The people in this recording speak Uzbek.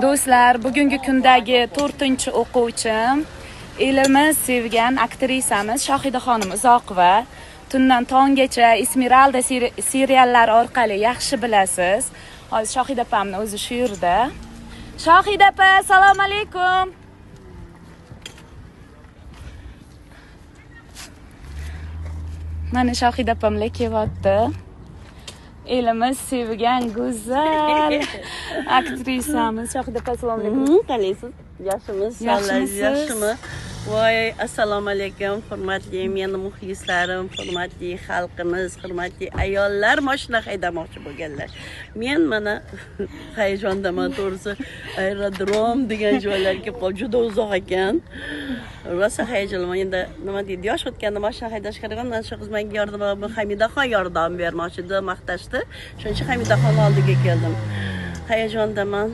Do'stlar, bugungi kundagi 4-o'quvchim elimiz sevgan aktrisamiz Shohidaxonim Uzoqova. Tundan tonggacha Esmeralda seriallari orqali yaxshi bilasiz. Hozir Shohida opamni o'zi shu yerda. Shohida opa, assalomu alaykum. Mana Shohida opamlar kelyapti. Elimiz sevgan go'zal aktrisamiz Shohida opa, assalomu alaykum. Qalaysiz? Yaxshimisiz? Yaxshimisiz? Yaxshimi? Voy, assalomu alaykum, hurmatli meni muxlislarim, hurmatli xalqimiz, hurmatli ayollar, mashina haydamoqchi bo'lganlar. Men mana hayajondaman, to'g'risi, aerodrom degan joylarga juda uzoq ekan. Rosa hayajonman. Endi nima deydi, yosh o'tganda mashina haydashga qaragan, mana shu qiz menga yordam, Hamidaxon yordam bermoqchi edi, maqtashdi. Shuning uchun Hamidaxon oldiga keldim. Hayajondaman.